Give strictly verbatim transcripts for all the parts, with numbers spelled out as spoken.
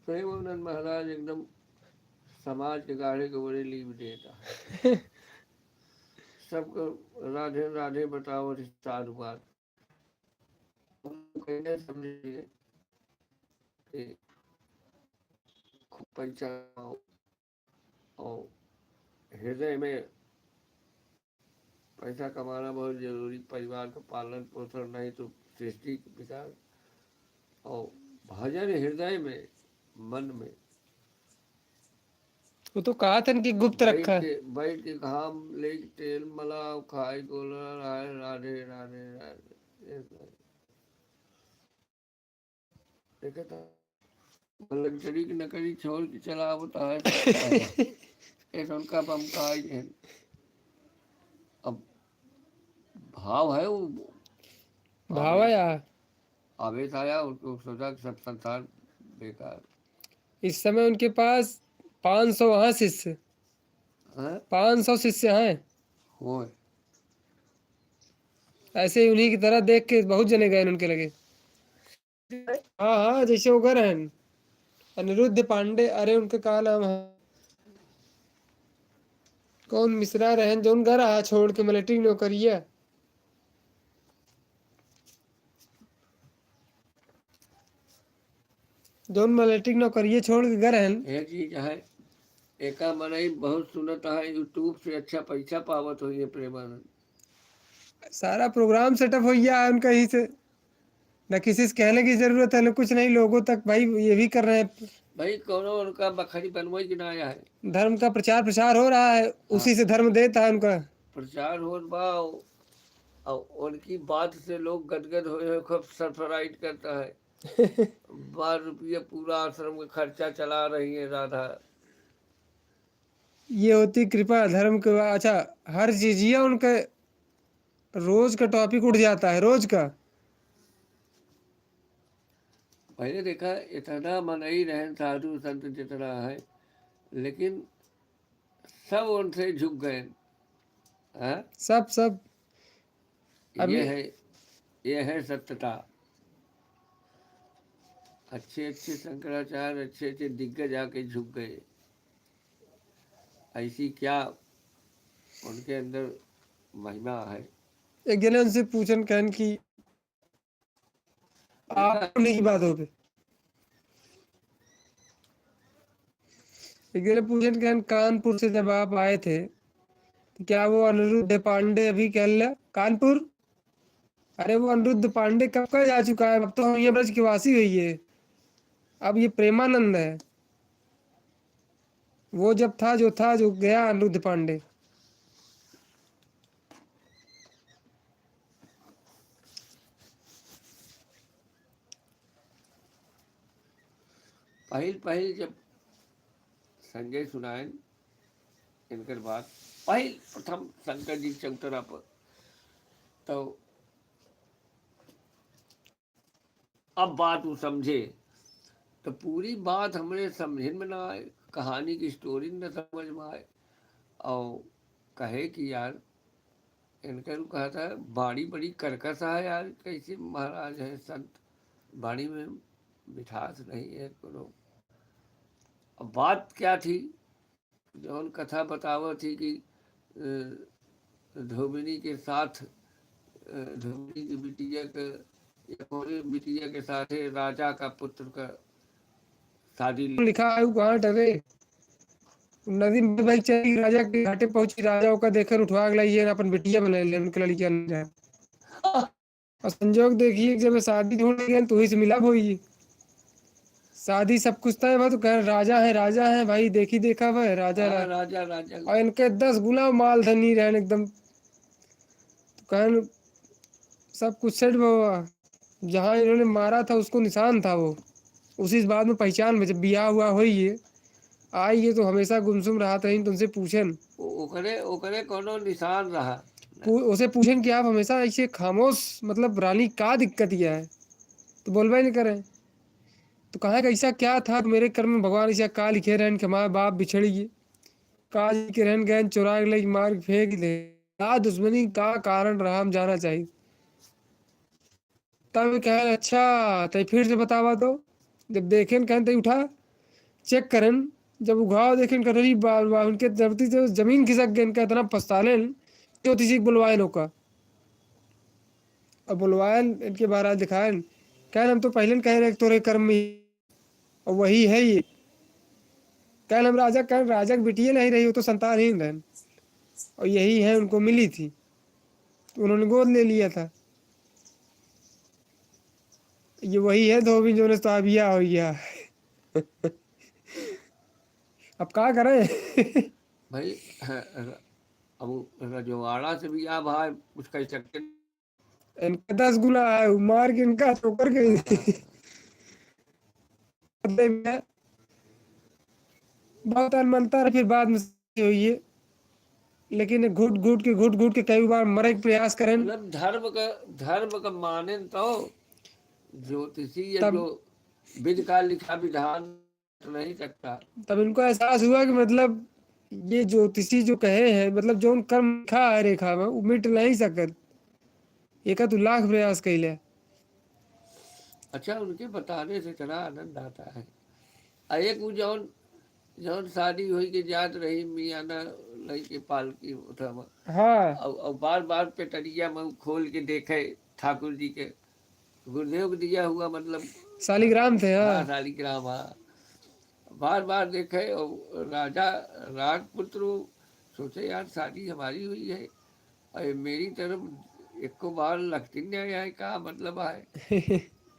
प्रेमानंद महाराज एकदम समाज के गाढ़े के बड़े लीव देता। सबको राधे राधे बतावत ही साधुवाद। हम कहने समझे कि खूब पैसा कमाओ और हृदय में पैसा कमाना बहुत जरूरी, परिवार का पालन पोषण, नहीं तो सृष्टि के विकास। और भजन हृदय में, मन में। वो तो कहा था कि गुप्त बैठ रखा है। के, बैठ के घाम लेके तेल मला, खाए गोला, राधे, राधे, राधे, राधे। देखा था, लग्जरी की नकरी छोड़ के चला आवता है। ऐसा उनका बम का आई है। अब भाव है वो, भाव है आवेश, यार। आवेश आया, उसको सोचा कि सब संसार बेकार। इस समय उनके पास पाँच सौ वहाँ शिष्य, हैं? पाँच सौ शिष्य हैं। होय। ऐसे ही उन्हीं की तरह देख के बहुत जने गए उनके लगे। हाँ, हाँ, जैसे वो गए रहन, अनिरुद्ध पांडे, अरे उनके का नाम है, कौन मिश्रा रहन, जौन गए रहा छोड़ के मिलिट्री नौकरिया, जौन मिलिट्री नौकरिया छोड़ के गए रहन। एक चीज है, एका मनई बहुत सुनत है, YouTube से अच्छा पैसा पावत होइए प्रेमानंद। सारा program setup हो गया है उनका ही से, न किसी से कहने की जरूरत है, न कुछ नहीं, लोगों तक भाई ये भी कर रहे हैं। भाई, कौनो उनका बखरी बनवाई के ना आया है। धर्म का प्रचार प्रसार हो रहा है, हाँ। उसी से धर्म देता है उनका। प्रचार होत बा, और उनकी बात से लोग गदगद होए हैं, खूब सरफराइट करता है। बारह रुपया पूरा आश्रम का खर्चा चला रही है राधा। ये होती कृपा धर्म के। अच्छा, हर चीजिया उनके रोज का topic उठ जाता है, रोज का। पहले देखा, इतना मनई रहन, साधु संत जितना है, लेकिन सब उनसे झुक गए। हाँ? सब, सब। अभी ये है, ये है सत्यता। अच्छे अच्छे शंकराचार्य, अच्छे अच्छे दिग्गज आके झुक गए। ऐसी क्या उनके अंदर महिमा है? एक जने उनसे पूछन कहन कि आप उन्हीं की बात हो पे। एक जने पूछन कहन, कानपुर से जब आप आए थे, तो क्या वो अनिरुद्ध पांडे अभी कहला कानपुर? अरे, वो अनिरुद्ध पांडे कब का जा चुका है, अब तो हम ये ब्रज के वासी हुई है। अब ये प्रेमानंद है, वो जब था जो था, जो गया अनिरुद्ध पांडे। पहिल पहिल जब संजय सुनायन इनकर बात, पहिल प्रथम शंकर जी चौतरा पर, तो अब बात वो समझे, तो पूरी बात हमरे समझे में ना आए, कहानी की story न समझ में आए, और कहे कि यार, इनकर उ कहत है, बाड़ी बड़ी कर्कश है यार, कैसे महाराज हैं संत, बाड़ी में मिठास नहीं है कोनो। अब बात क्या थी, जौन कथा बतावत थी कि, अ, धोबिनी के साथ, अ, धोबिनी की बिटिया के, या कोरे बिटिया के साथे राजा का पुत्र का शादी। लिखा है, उ कहाँ डरे? नदी में भाई चली, राजा के घाटे पहुंची, राजा ओका देखन उठवा के लाई, ये अपन बिटिया बना ले, उनके लड़किया नहीं जाए। और संजोग देखिए, जब शादी ढूंढ गए तो वही से मिला होई। शादी सब कुछ तय बा, तो कह, "राजा है, राजा है भाई, देखी देखा बा, राजा हाँ, रा-" राजा, राजा। और इनके दस गुना माल धनी रहन एकदम। तो कहन, "सब कुछ सेट बाबा।" जहाँ इन्होंने मारा था, उसको निशान था वो। उसी से बाद में पहचान में, जब बियाह हुआ होई ये, आई ये तो हमेशा गुमसुम रहत रही, तो उनसे पूछन। ओ-, ओकरे, ओकरे कोनो निशान रहा। पू-, उसे पूछन कि आप हमेशा ऐसे खामोश, मतलब, रानी, का दिक्कत यह है? तो बोलबे नहीं करे। तो कहा कि ऐसा क्या था मेरे कर्म में, भगवान ऐसा का लिखे रहन कि हमारे बाप बिछड़ गए, का जी के रहन गए, चुरा के लेके मार के फेंक दे। का दुश्मनी का कारण रहा, हम जानना चाहिए। तब कहे, "अच्छा, तै फिर से बतावा तो।" जब देखेन, कहन, "तै उठा, चेक करेन, जब उ घाव देखेन, कटोरी बा, बा, उनके धरती से जमीन खिसक गए, इनका इतना पछतालेन, ज्योतिषी के बुलवाएन ओका। अब बुलवाएन, इनके महाराज दिखाएन, कहन, "हम तो पहले न कहे रहे तोरे कर्म में, और वही है ये।" कहन, "हम राजा, कहन, राजा के बिटिये नहीं रही, वो तो संतानहीन रहन, और यही है, उनको मिली थी, तो उन्होंने गोद ले लिया था। ये वही है धोबी, जो ने तो बिया हो गया।" अब का करें? भाई, अब रजवाड़ा से भी आ भाई, कुछ कह सकते नहीं। इनका दस गुना है, उ मार के इनका ठोकर के। हाँ। बहुत अनमनता रहे, फिर बाद में सही हुई है, लेकिन घुट घुट के, घुट घुट के कई बार मरे के प्रयास करें। मतलब धर्म का, धर्म का मानेन तो ज्योतिषी या तब जो विधि का लिखा विधान नहीं सकता। तब इनको एहसास हुआ कि मतलब ये ज्योतिषी जो कहे हैं, मतलब जौन कर्म लिखा है रेखा में, वो मिट नहीं सकत। एका तू लाख प्रयास कैले। अच्छा, उनके बताने से इतना आनंद आता है। आ एक वो जौन, जौन शादी होई के जात रही मियाना लई के पालकी उठा में। हाँ। और, और बार बार पेटरिया में खोल के देखे ठाकुर जी के। गुरुदेव को दिया हुआ, मतलब, शालिग्राम थे, हाँ। हाँ, शालिग्राम, हाँ। बार बार देखे, और राजा, राजपुत्र सोचे, "यार, शादी हमारी हुई है, और ये मेरी तरफ एको बार लखटिन नहीं आया है, का मतलब है?"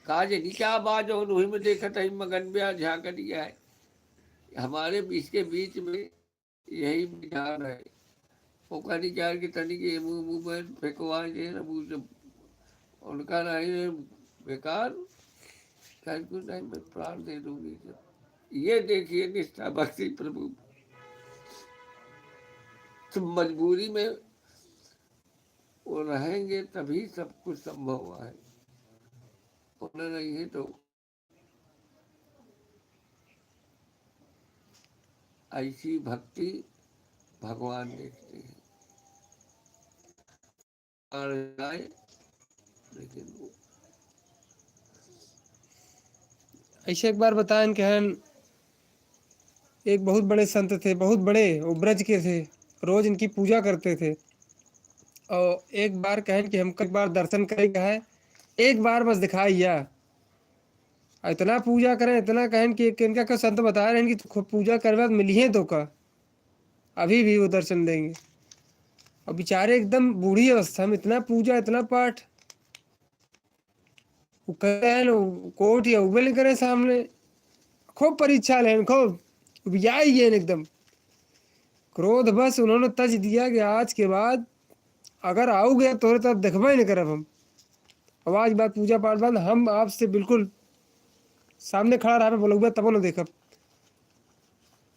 का जानी क्या बात, जो वही में देखत है, मगन में झांक दिया है। हमारे, इसके बीच में यही विधान है। वो कहनी चाह कि तनी के मुंह, मुंह में फेंकवा जे, अब वो जब उनका नहीं है बेकार, कहन कुछ नहीं, मैं प्राण दे दूंगी। ये देखिए निष्ठा भक्ति प्रभु। तो मजबूरी में वो रहेंगे तभी सब कुछ संभव है, वो नहीं है तो ऐसी भक्ति भगवान देखते हैं। और जाए, लेकिन वो ऐसे एक बार बताएं कि हम एक बहुत बड़े संत थे, बहुत बड़े, वो ब्रज के थे, रोज इनकी पूजा करते थे। और एक बार कहन कि हमको एक बार दर्शन करेगा है, एक बार बस दिखाइया। और इतना पूजा करें, इतना कहन कि एक इनका कोई संत बता रहे हैं कि तू खूब पूजा करबे, मिलिए तो का, अभी भी वो दर्शन देंगे। और बेचारे एकदम बूढ़ी अवस्था में इतना पूजा, इतना पाठ, वो कह रहे हैं, वो कोर्ट या उबे नहीं करे सामने, खूब परीक्षा लेन, खूब उबियाई गए एकदम। क्रोध बस उन्होंने तज दिया कि आज के बाद अगर आओगे तोरे तरफ देखबे नहीं करब हम। और आज बाद पूजा पाठ बाद हम आपसे बिल्कुल सामने खड़ा रहबे, बोलबे तबो न देखब।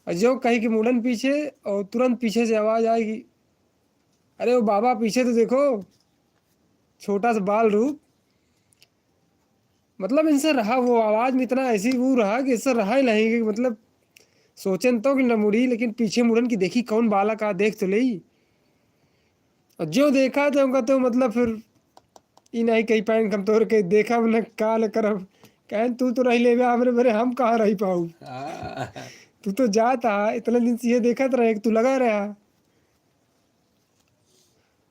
और जो कही कि मुड़न पीछे, और तुरंत पीछे से आवाज आएगी, "अरे वो बाबा पीछे तो देखो, छोटा सा बाल रूप।" मतलब इनसे रहा, वो आवाज में इतना ऐसी वो रहा कि इससे रहा ही नहीं, कि मतलब सोचन तो कि न मुड़ी, लेकिन पीछे मुड़न की देखी कौन बालक आ, देख तो लेई। और जो देखा तो उनका तो मतलब फिर ई नहीं कही पाएन कि हम तोर के देखब न का न करब। कहन, "तू तो रही लेबे हमरे बरे, हम कहाँ रही पाऊ?" हाँ। तू तो जात आ, इतने दिन से ये देखत रहे कि तू लगा रहा।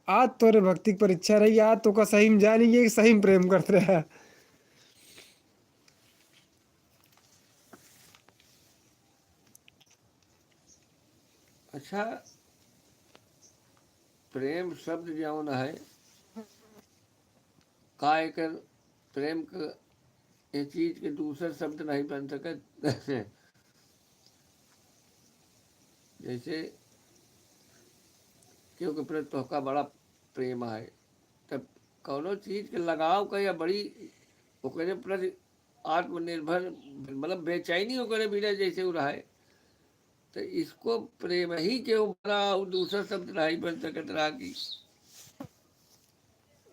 आज तोरे भक्ति की परीक्षा रही, आज तो का सही में जानी ये सही में प्रेम करत रहा। अच्छा, प्रेम शब्द जौन है, का एकर प्रेम क, ये चीज के दूसर शब्द नहीं बन सकत। जैसे केहू के प्रति तोहका बड़ा प्रेम है, तब कौनो चीज के लगाव का या बड़ी ओकरे प्रति आत्मनिर्भर, मतलब बेचैनी ओकरे बिना जैसे उ रहे, तो इसको प्रेम ही के बना, और दूसरा शब्द नहीं बन सकत रहा कि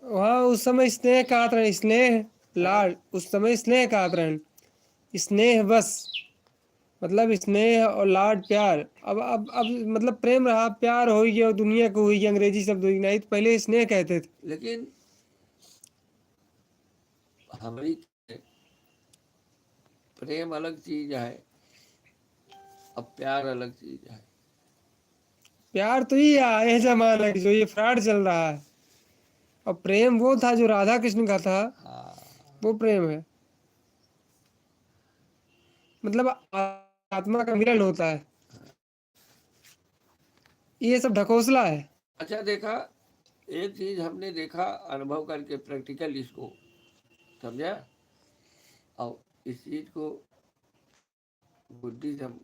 वहाँ उस समय स्नेह कहत रहन, स्नेह, लाड, उस समय स्नेह कहत रहन, स्नेह बस, मतलब स्नेह और लाड, प्यार। अब, अब, अब मतलब प्रेम रहा, प्यार हो गया, दुनिया को हो गया, अंग्रेजी शब्द हो गया, नहीं तो पहले स्नेह कहते थे। लेकिन हमारी प्रेम अलग चीज है, अब प्यार अलग चीज है। प्यार तो ये है, ये जमाना की जो ये फ्रॉड चल रहा है। और प्रेम वो था जो राधा कृष्ण का था, हाँ। वो प्रेम है। मतलब आत्मा का मिलन होता है, ये सब ढकोसला है। अच्छा देखा, एक चीज हमने देखा, अनुभव करके, प्रैक्टिकल इसको समझा। और इस चीज को गुड्डी से हम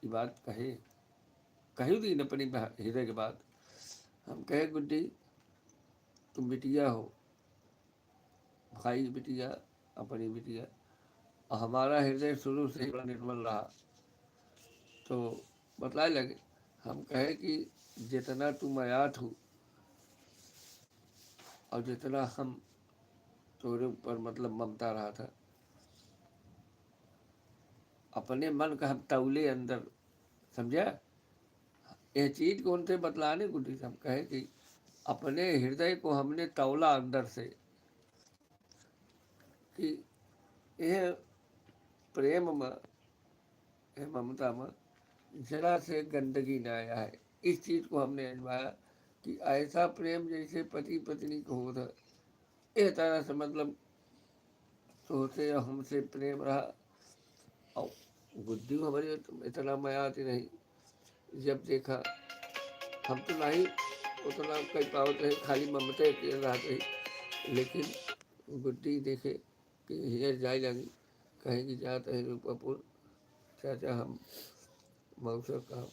ये बात कहे, कही दिन अपनी बह-, हृदय के बात। हम कहे, "गुड्डी, तुम बिटिया हो, भाई बिटिया, अपनी बिटिया, और हमारा हृदय शुरू से ही बड़ा निर्मल रहा।" तो बतलाए लगे, हम कहे कि जितना तू मयात हो और जितना हम तोरे ऊपर, मतलब, ममता रहा था, अपने मन का हम तौले अंदर, समझा? यह चीज कौन थे बतलाने को, हम कहे कि अपने हृदय को हमने तौला अंदर से, कि यह प्रेम में, यह ममता में जरा से गंदगी ना आया है। इस चीज को हमने आजमाया कि ऐसा प्रेम जैसे पति पत्नी को होता, ए तरह से, मतलब, तोहसे या हमसे प्रेम रहा। और गुड्डी हमारी इतना मया आती नहीं, जब देखा हम तो नहीं उतना कह पावत रहे, खाली ममते के रहत रही। लेकिन गुड्डी देखे कि हियर जाए लगी, कहे कि जात है रूपापुर, चाचा हम मौसा का